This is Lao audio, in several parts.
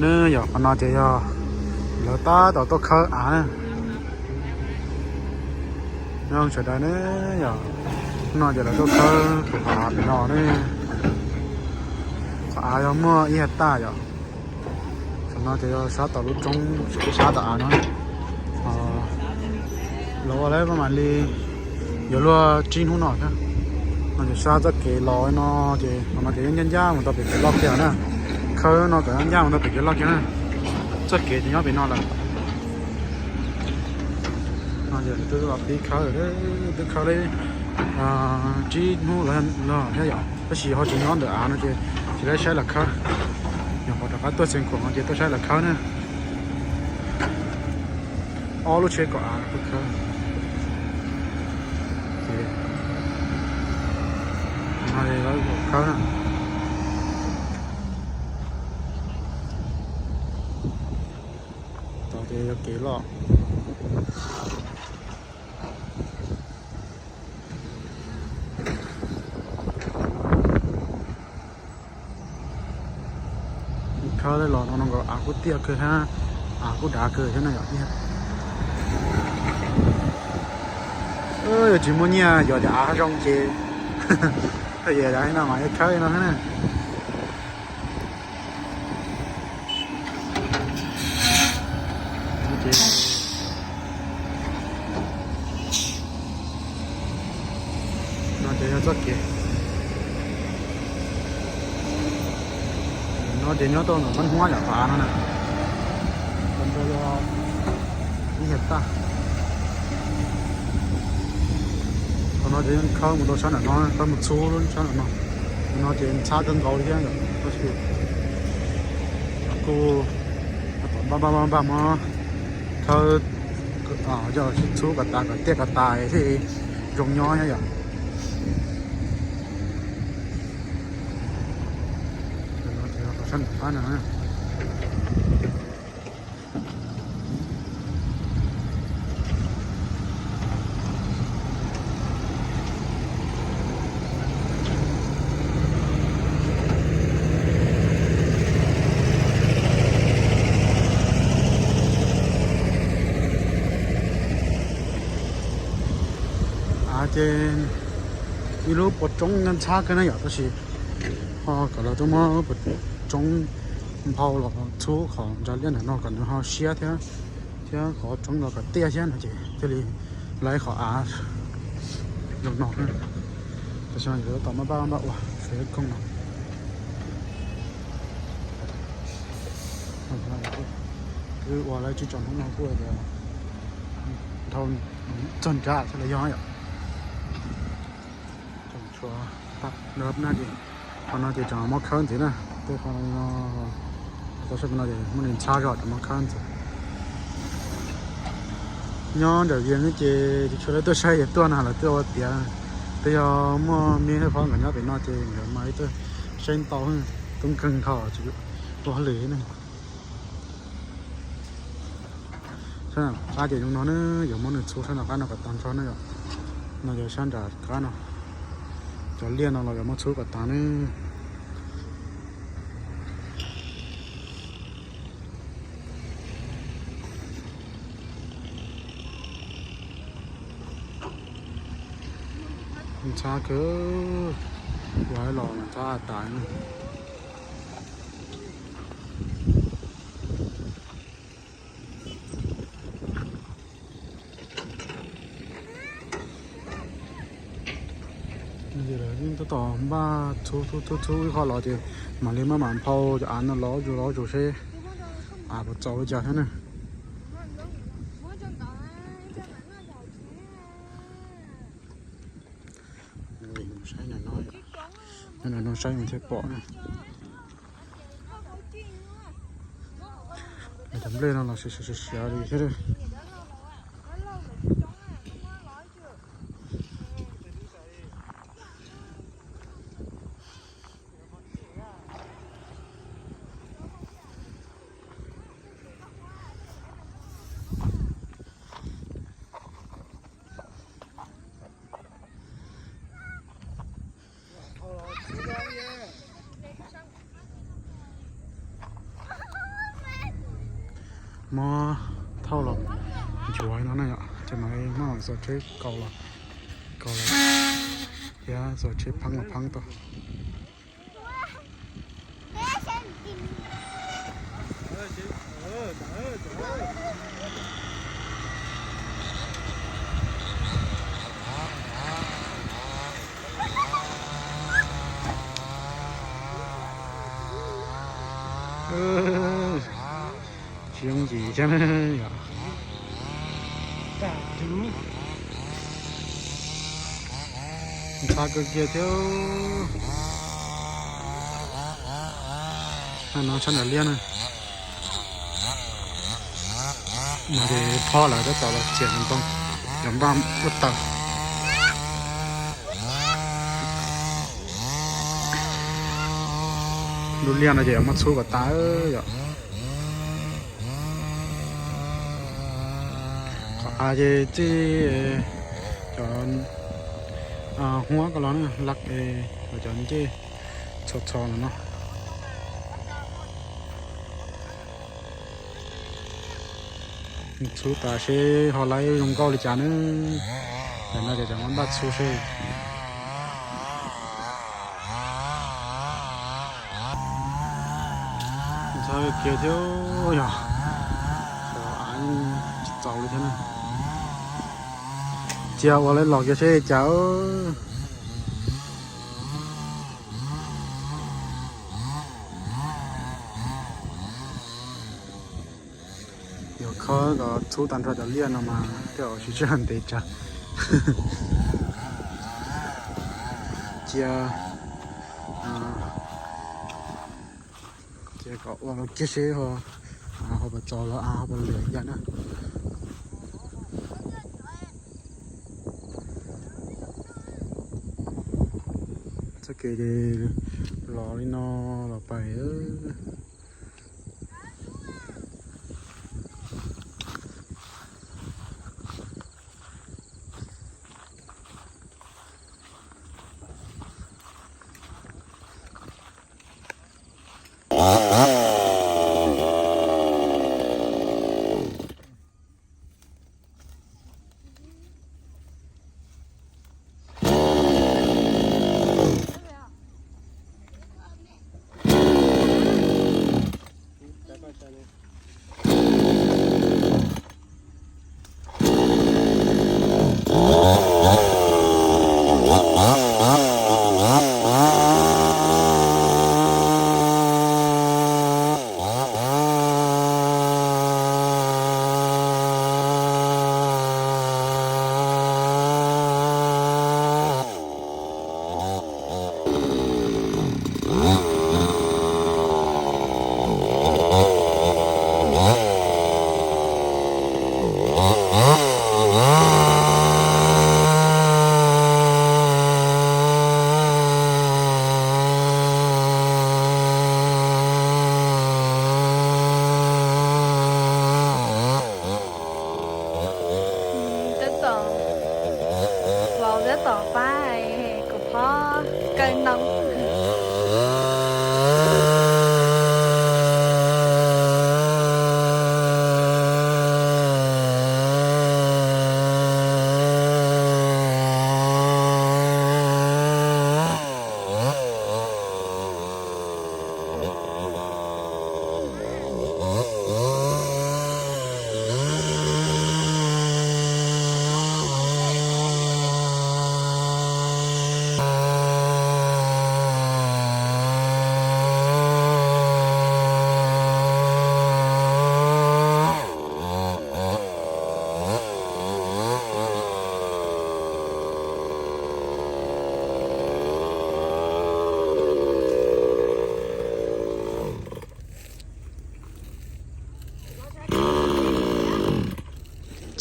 ເນີ ຢາກພະນອນເຈຍອ ແລ້ວຕາຕໍ່ຕົວເຄີອາເນີ ນ້ອງເສຍດາຍເນີ ຢາກພະນອນເຈຍແລ້ວຕົວເຄີອາພີ່ນ້ອງເນີ ອາຢາກເມືອອີເຮັດຕາຢາກ ພະນອນເຈຍອ ຊາຕໍ່ລຸດຈົງ ຊາຕໍ່ອາເນາະ ລໍໄວ້ປະມານລີ ເດີລົວຈີນຫູໜໍ້ນະ ມັນຈະຊາຈະເກລໍເນາະ ເຈ ມັນຈະຢ້ານໆ ມັນຕ້ອງເປັນເກລໍແກ້ວນະ ເຄີເນາະ ກໍຢ້ານໆ ມັນຕ້ອງເປັນເກລໍແກ້ວນະ ຈະເກຈະຍ້ອນໄປນອນລະ ມັນຈະຕື້ວ່າປີເຄີເດີ ຕື້ເຄີເລີຍ ອາ ຈີນຫູລະນອ ແທ້ຢາ ກໍຊິເຮົາຈະຍ້ອນເດີອານະ ເຈ ຊິໄດ້ໃຊ້ລະເຄີ ຢາກຂໍຕະກັດຕົວເສັງຂອງເຈ ຕົວໃຊ້ລະເຄີນະ. ອໍ ລູກເຊກກໍອາເຄີ ມາເລີຍເຄີນະ ຕໍ່ເຈເກລໍ ເຂົາໄດ້ຫຼອກນ້ອງໆ ກໍອາກູຕຽວຄືຮາ ອາກູດາຄືເຮັດໜ້ອຍດຽວນີ້ ເອີ ຈິໂມເນຍ ຢອດອາຈອງເຈ ເອີ ຢາກໃຫ້ໜ້າໝາຍເຂົາເນາະ ໂອເຄ. ນອນເດຍນອນສັກເກ ນອນເດຍນອນໂຕນ ມັນຫົວຢາກປານຫັ້ນນະ ມັນບໍ່ຍອມມີເຫັດຕາ ນອນເດຍນອນເຂົ້າໝົດໂຕຊັ້ນນະ ນອນເຂົ້າໝົດຊູລຸ້ນຊັ້ນນະ ນອນເດຍນອນຊາເກີນເກົ່າເລີຍ ກໍຄື ກູ ບາບາບາບາມາ ເຂົາ ອ່າ ເຈົ້າ ຊູກະຕາ ກະເຕຍກະຕາຍ ທີ່ ຢົງຍ້ອຍ ຍາ ເດີນມາເທື່ອກໍຊັ້ນປານນັ້ນນະ. ອາເຈນ ມີລູກປົດຈົງເງິນຊາກກັນນະ ຢາກຕະຊິ ພໍກໍລາວຕ້ອງມາປົດຈົງເຜົາລອກຊູຂອງຈານລຽນນະເນາະ ກັນເຮົາເຊຍເທື່ອ ເທື່ອຂໍຈົງລອກກະເຕຍເຊຍນະເຈ ຈະລີໄລ່ຂໍອາ ນອກໆ ນະ ແຕ່ຊ່ວງນີ້ກໍຕ້ອງມາບ້າມາວ່າ ເຟດຄົງເນາະ ຄືວ່າໄລ່ຈີຈອນຂອງເຮົາກວ່າແລ້ວ ເທົ່າຈົນຈະສະລະຍອງ ຈອນຊົ່ວປັກເລີບໜ້າດີ ເຂົາໜ້າຈະຈະມາເຄີນຊິນະ ໂຕເຂົາໜ້າຈະ ເຂົາຊະໜ້າຈະມື້ນີ້ຊາຈອດມາເຄີນຊິ ຍ້ອນເດີວວຽງນີ້ເຈ ຈະຊ່ວຍໂຕໃຊ້ຕົວນະ ລະຕົວວ່າເຕຍ ແຕ່ຍາມມີໃຫ້ພ້ອມກັນຍາໄປນອນເຈ ດຽວມາໃຫ້ໂຕໃຊ້ຕໍ່ ຕຸ້ມເຄິ່ງເຂົ້າ ຈະບໍ່ເຫຼືອນະ. ສະນັ້ນ ອາເຈຍັງນອນເນີ ຢ່າມົວໜຶ່ງຊູສະນັ້ນ ການນອນກະຕາມຊອນເນີ ນອນຢ່າຊັ້ນດາການນອນ ຈະລຽນນອນ ລາວຢ່າມົວຊູກະຕາເນີ ມັນຊາເກີນ ວ່າໃຫ້ລອມັນຊາຕາຍເນາະ. ນີ້ແຫຼະ ນີ້ຕໍ່ໆ ບາດ ທຸໆໆໆ ຂໍລໍເດ ມາເລມາໝານເຜົາ ຈະອ່ານນະ ລໍຢູ່ ລໍຢູ່ເຊ ອາ ບໍ່ເຈົ້າຈະຫັ້ນນະ ນີ້ນ້ອງໄຊນ້ອຍ ນັ້ນນ້ອງໄຊມັນເທປອນະ ໄປທຳເລນອນລະ ເສຍໆໆໆ ດີເດີ. Mâo thâu lắm. Chuối nó này ạ. Cho nó mâo giò chết cầu là cầu là. Ya, giò chết phăng là phăng to. Ơ, chiếng gì chứ này nhỉ? Xa cơ kia chứ. Nó săn ở liên này. Mà thì pho là rất là chuyện thành công. Dòng bom bất tận. Lu lian a je ma chu ka ta ơ ya. A je ti cho a hua ka lon lak e cho je cho cho no. Chu ta se ho lai yong kau li cha ne. Te na de jang wan bat chu se. Sa ke keu te ya. Ko an chau li cha ne. Chia wa lai lok ya se cha ơ. Yo kha ga chu tan tra da lia na ma te o shi chan te cha. Chia a chia ga wa lo ke se ho. A ho ba cho lo a ho ba le ya na. Sa ke de lo li no lo pai ơ. Ừm, tiếp tục. Vào tiếp tục phải có phó cây nông.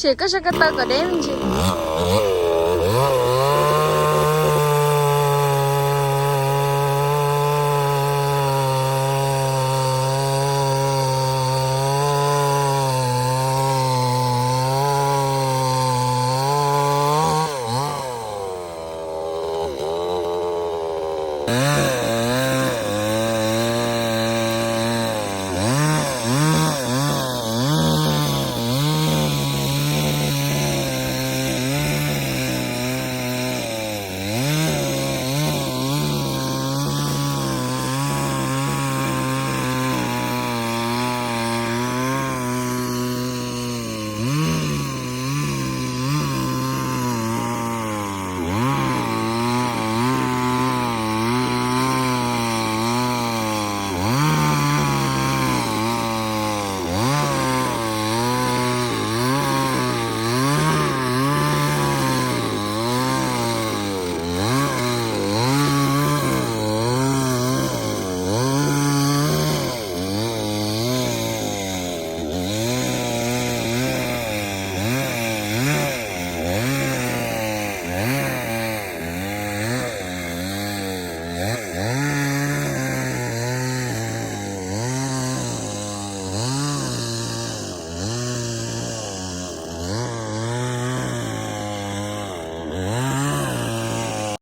Che ka sa ka ta ka den ji.